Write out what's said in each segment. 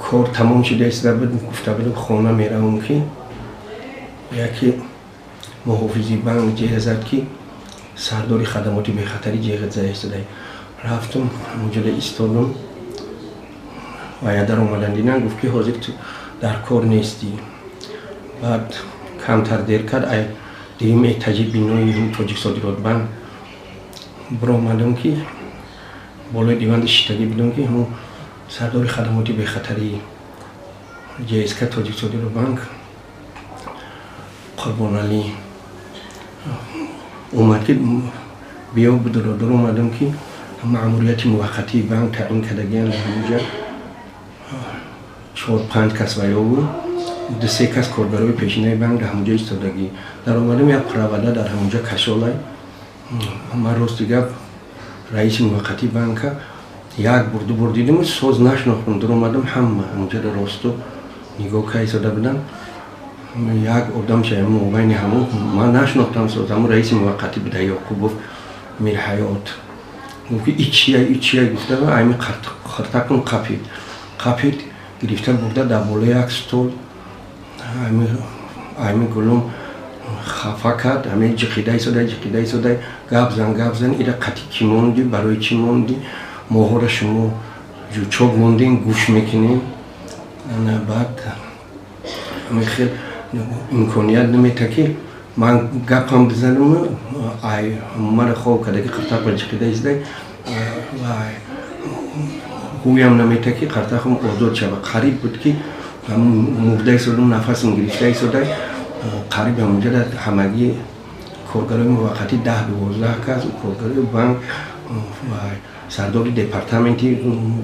Кор тамом шуда истода буд, гуфта будам, хона меравам, ки яке муҳофизи банк ҷеғ зад, ки сардори хадамоти бехатарӣ ҷеғ зада истода. Рафтум, ҳамонҷода истодум ва я дар омадан дидам, гуфт, ки ҳозир ту дар кор нестӣ. Баъд камтар дер кард, ай дуюм этажи бинои Тоҷиксодиротбанк биромадам, ки болои диванда шиштагӣ будам, ки ҳамон сардори хадамоти бехатарии ЖСК Тоҷиксодиротбанк Қурбоналӣ омад, ки биё, будуро. Дар омадам, ки маъмурияти муваққатии банк таъин кардагианд. Ҳамонҷа чор панҷ кас ва ё ду се кас коргарои пешинаи банк дар ҳамонҷа истодагӣ. Дар омадам, як провода дар ҳамонҷа кашолай. Ман, рости гап, раиси муваққатии банка як бор, ду бор дидим, соз нашинохтам. Дар омадам, ҳама ҳамонҷа росту нигоҳ ка истода будам. Як одам ша мобайни ҳамон ман нашинохтам соз, ҳамон раиси муваққатӣ буда, Ёқубов Мирҳаёт. Гуфт, ки и чия, и чия гуфта, ами қиртакун қапид, қапид, гирифта бурда дар болои як стол, ами гулум хафа кард. Ами ҷиқида истода, ҷиқида истода: «Гап зан, гап зан, ира қати кӣ монди, барои чӣ монди? Моҳора шумо жучок мондем, гӯш мекунем». Ана баъд ами хел имконият намета, ки ман гапам бизанам. Ай мара хоб карда, ки қиртақба ҷиқида истода ва ҳуям намета, ки қартахам озод шава. Қариб буд, ки мурда истодам, нафасам гирифта истода. Қариб ҳамонҷа ҳамагӣ коргарои муваққатӣ 10-12 кас, коргарои банк, сардори департаменти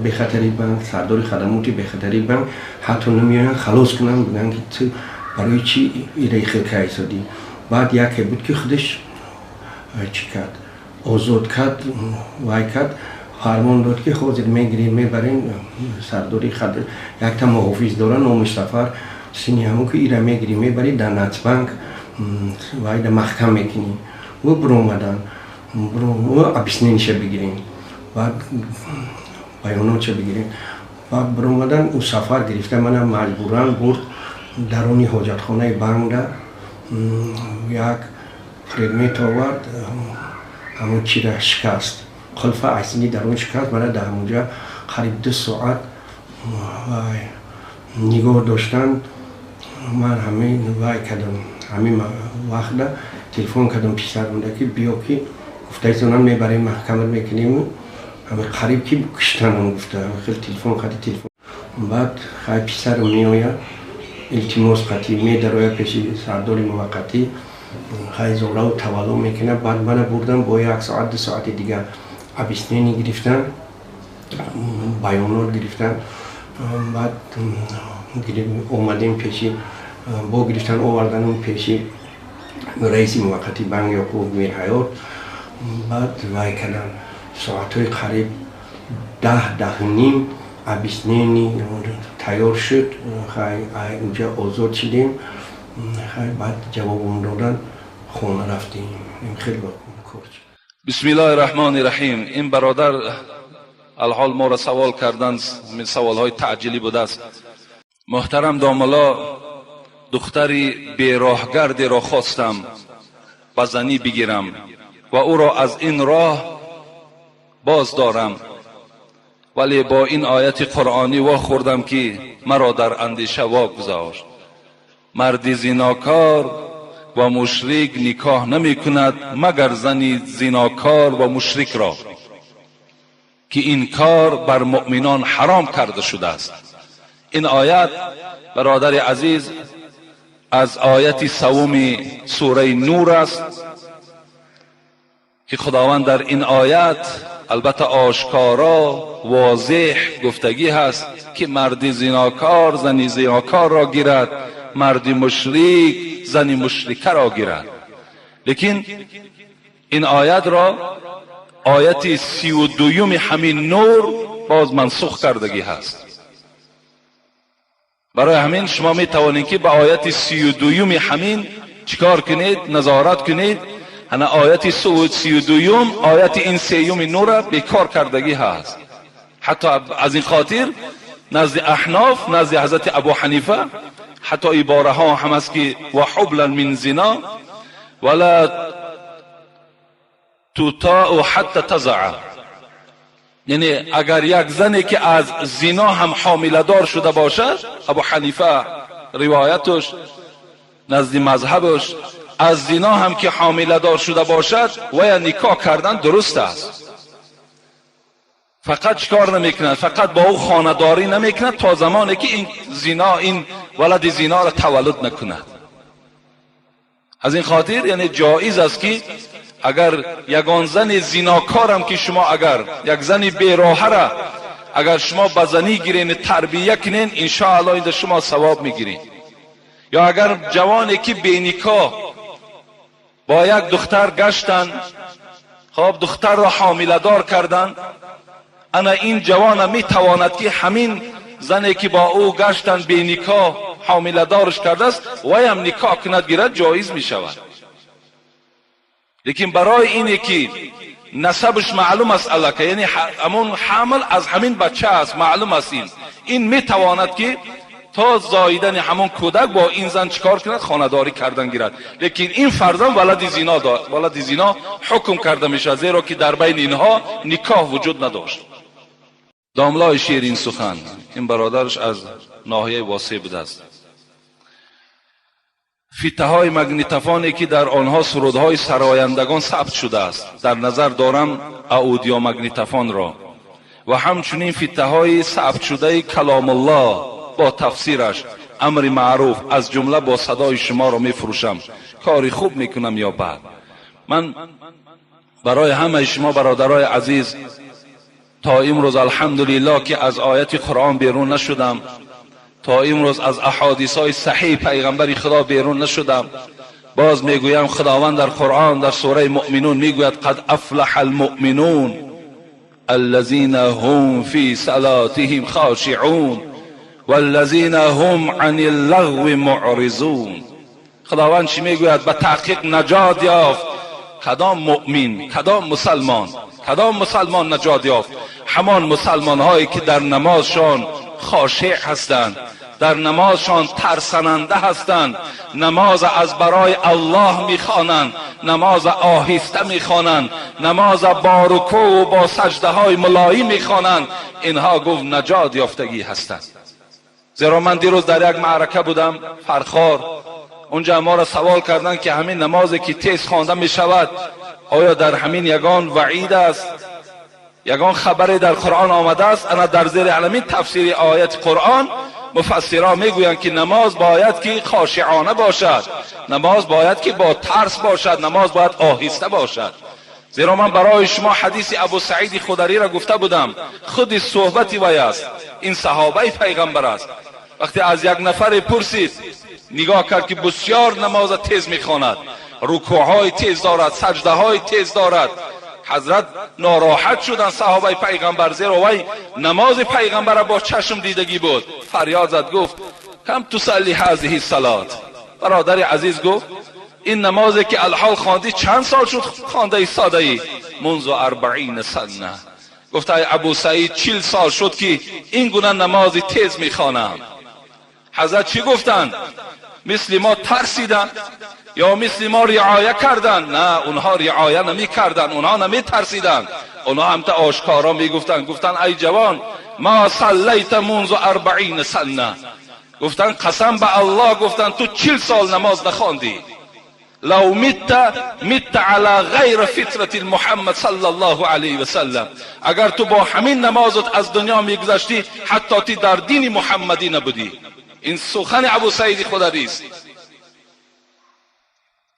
бехатари банк, сардори хадамоти бехатари банк ҳатто намеоянд халос кунанд, бигӯянд, ки ту барои чӣ ираи хел кайсодӣ. Баъд яке буд, ки худаш чӣ кард, озод кард, вай кард, фармон дод, ки ҳозир мегирем, мебарем. Сардори якта муҳофиз дора, номи Сафар, сини ҳамон, ки ира мегирӣ, мебарӣ дар Нацбанк, вайда маҳкам мекунӣ. Ӯ биромадан, объяснение ша бигирем, баъд баёнотша бигирем. Баъд биромадан, ӯ Сафар гирифта мана маҷбуран бурд даруни ҳоҷатхонаи банкда, як предмет овард, ҳамон чира шикаст, қулфа асини дарун шикаст. Мана дар ҳамонҷа қариб 2 соат нигоҳ доштан. Ман ҳамин вай кардам, ҳамин вақта телефон кардам писарамда, ки биё, ки гуфтаисонам, мебарем, маҳкама мекунем, ҳами қариб ки куштанам гуфта. Хел телефон қади телефон. Баъд хай писарам меояд, илтимос қатӣ медарояд пеши сардори муваққатӣ, хай зораву тавалло мекунад. Баъд мана бурдам, бо як соат, 2 соати дигар объяснение гирифтан, баёнот гирифтан. Баъд омадем пеши, бо гирифтан оварданум пеши раиси муваққати банк Ёқуб Мирҳаёт. Баъд вай кардам, соатҳои қариб 10, 10:30 объяснение тайёр шуд. Хай унҷа озод шудем. Хай баъд ҷавобон додан, хона рафтем. Хеле кор шуд. Бисмиллоҳи раҳмони раҳим. Ин бародар алҳол моро савол кардан, саволҳои таъҷилӣ будааст. Муҳтарам домулло, духтари бероҳгардеро хостам ба занӣ бигирам ва ӯро аз ин роҳ боз дорам, вале бо ин ояти қуръонӣ вохӯрдам, ки маро дар андеша вогузошт: марди зинокор ва мушрик никоҳ намекунад, магар зани зинокор ва мушрикро, ки ин кор бар муъминон ҳаром карда шудааст. Ин оят, бародари азиз, аз ояти савуми сураи Нур аст, ки Худованд дар ин оят албатта ошкоро, возеҳ гуфтагӣ ҳаст, ки марди зинокор зани зинокорро гирад, марди мушрик зани мушрикаро гирад. Лекин ин оятро ояти 32-юми ҳамин Нур боз мансух кардагӣ ҳаст. Барои ҳамин шумо метавонед, ки ба ояти 32-юми ҳамин чикор кунед, назорат кунед. Ҳана ояти 32-юм ояти ин сеюми Нура бекор кардагӣ ҳаст. Ҳатто аз ин хотир Назди Аҳноф, назди ҳазрати Абу Ҳанифа ҳатто ибораҳо ҳам аст ки ва ҳублан мин зино вала тутаъу ҳатта тазаа, яъне агар як зане ки аз зино ҳам ҳомиладор шуда бошад, Абу Ҳанифа ривояташ назди мазҳабаш аз зино ҳам ки ҳомиладор шуда бошад вая никоҳ кардан дуруст аст. Фақат чикор намекунад? Фақат бо ӯ хонадорӣ намекунад то замоне ки ин зино, ин валади зиноро таваллуд накунад. Аз ин хотир яъне ҷоиз аст ки агар ягон зани зинокорам ки шумо агар як зани бероҳара агар шумо ба занӣ гирен тарбия кунен, иншоаллоҳ инда шумо савоб мегирен. Ё агар ҷавоне ки беникоҳ бо як духтар гаштанд, хоб духтарро ҳомиладор карданд, ана ин ҷавона метавонад ки ҳамин зане ки бо ӯ гаштанд беникоҳ ҳомиладорш кардааст, ваям никоҳ кунад гирад, ҷоиз мешавад. Лекин барои ине ки насабаш маълум аст аллака, яъне ҳамон ҳамл аз ҳамин бача аст, маълум аст, ин метавонад ки то зоидани ҳамон кӯдак бо ин зан чикор кунад? Хонадорӣ кардан гирад. Лекин ин фарзанд валади зино, валади зино ҳукм карда мешавад, зеро ки дар байни инҳо никоҳ вуҷуд надошт. Домлои ширин сухан, ин бародараш аз ноҳияи Восеъ будааст. Фитаҳои магнитофоне ки дар онҳо сурудҳои сарояндагон сабт шудааст, дар назар дорам аудиомагнитофонро, ва ҳамчунин фитаҳои сабтшудаи Каломуллоҳ бо тафсираш, амри маъруф, аз ҷумла бо садои шуморо мефурӯшам. Кори хуб мекунам ё бад? Ман барои ҳамаи шумо бародарои азиз то имрӯз алҳамдулиллоҳ ки аз ояти Қуръон берун нашудам, то имрӯз аз аҳодисҳои саҳиҳи пайғамбари Худо берун нашудам. Боз мегӯям, Худованд дар Қуръон дар сураи Муъминун мегӯяд: қад афлаҳа алмуъминун аллазина ҳум фи салотиҳим хошиъун валлазина ҳум ани ллағви муъризун. Худованд чӣ мегӯяд? Ба таҳқиқ наҷот ёфт кадом муъмин, кадом мусалмон, кадом мусалмон наҷот ёфт? Ҳамон мусалмонҳое ки дар намозшон хошеъ ҳастанд, дар намозшон тарсананда ҳастанд, намоз аз барои Аллоҳ мехонанд, намоз оҳиста мехонанд, намоз бо рукӯъ ва бо саҷдаҳои мулоим мехонанд. Инҳо гуфт наҷот ёфтагӣ ҳастанд. Зеро ман дирӯз дар як маърака будам, Фархор, унҷа моро савол карданд ки ҳамин намозе ки тез хонда мешавад оё дар ҳамин ягон ваъид аст, ягон хабаре дар Қуръон омадааст? Ана дар зери ҳамин тафсири ояти Қуръон муфассирон мегӯянд ки намоз бояд ки хошиъона бошад, намоз бояд ки бо тарс бошад, намоз бояд оҳиста бошад. Зеро ман барои шумо ҳадиси Абу Саиди Худариро гуфта будам, худи суҳбати вай аст, ин саҳобаи пайғамбар аст. Вақте аз як нафаре пурсид, нигоҳ кард ки бисёр намоза тез мехонад, рукӯъҳои тез дорад, саҷдаҳои тез дорад. Ҳазрат нороҳат шуданд саҳобаи пайғамбар, зеро вай намози пайғамбарро бо чашм дидагӣ буд. Фарёд зад, гуфт: кам тусалли ҳазиҳи салот? Бародари азиз гуфт: ин намозе ки алҳол хондӣ чанд сол шуд хонда истодаӣ? Мунзу 40 сана. Гуфт: ай Абу Саид, 40 сол шуд ки ин гуна намози тез мехонам. Ҳазрат чӣ гуфтанд? Мисли мо тарсиданд ё мисли мо риоя карданд? На, онҳо риоя намекарданд, онҳо наметарсиданд, онҳо ҳамта ошкоро мегуфтанд. Гуфтанд: ай ҷавон, ма саллайта мунзу 40 сана. Гуфтанд: қасам ба Аллоҳ, гуфтанд, ту 40 сол намоз нахондӣ. Лав митта митта ала ғайри фитрати Муҳаммад саллаллоҳу алайҳи васаллам. Агар ту бо ҳамин намозат аз дунё мегузаштӣ, ҳатто ти дар дини муҳаммадӣ набудӣ. Ин сухани Абу Саиди Хударист.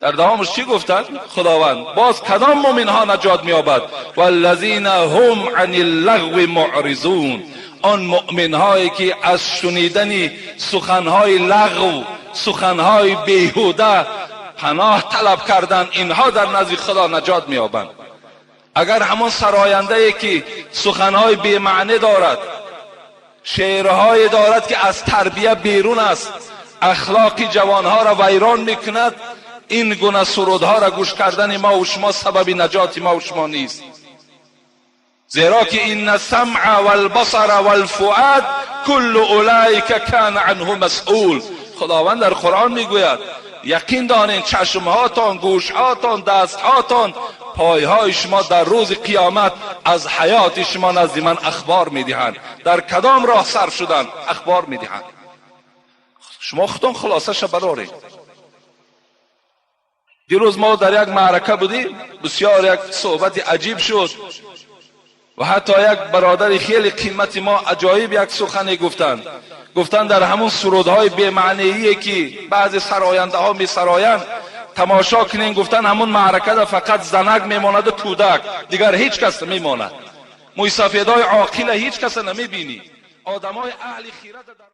Дар давомаш чӣ гуфтанд? Худованд боз кадом мӯминҳо наҷот меёбад? Валлазина ҳум ани ллағви муъризун. Он муъминҳое ки аз шунидани суханҳои лағв, суханҳои беҳуда паноҳ талаб карданд, инҳо дар назди Худо наҷот меёбанд. Агар ҳамон сарояндае ки суханҳои бемаъне дорад, шеърҳое дорад ки аз тарбия берун аст, ахлоқи ҷавонҳоро вайрон мекунад, ин гуна сурудҳоро гӯш кардани мо ва шумо сабаби наҷоти мо ва шумо нест. Зеро ки إن السمع والبصر والفؤاد كل أولئك كان عنه مسئول. خداوند در قرآن میگوید یقین دانین چشمهاتان، گوشهاتان، دستهاتان، پایهای شما در روز قیامت از حیات شما نزد من اخبار میدهند. در کدام راه صرف شدن اخبار میدهند. شما خودتون خلاصه برارید. دیروز ما در یک معرکه بودیم، بسیار یک صحبت عجیب شد و حتی یک برادر خیلی قیمت ما عجایب یک سخنی گفتند. گفتند در همون سرودهای بی‌معنیی که بعضی سراینده ها می سرایند تماشا کنین، گفتن همون معرکه در فقط زنک میماند و کودک، دیگر هیچ کس نمیماند. مویسفیدای عاقل هیچ کس نمیبینی، آدمای اهل خیره در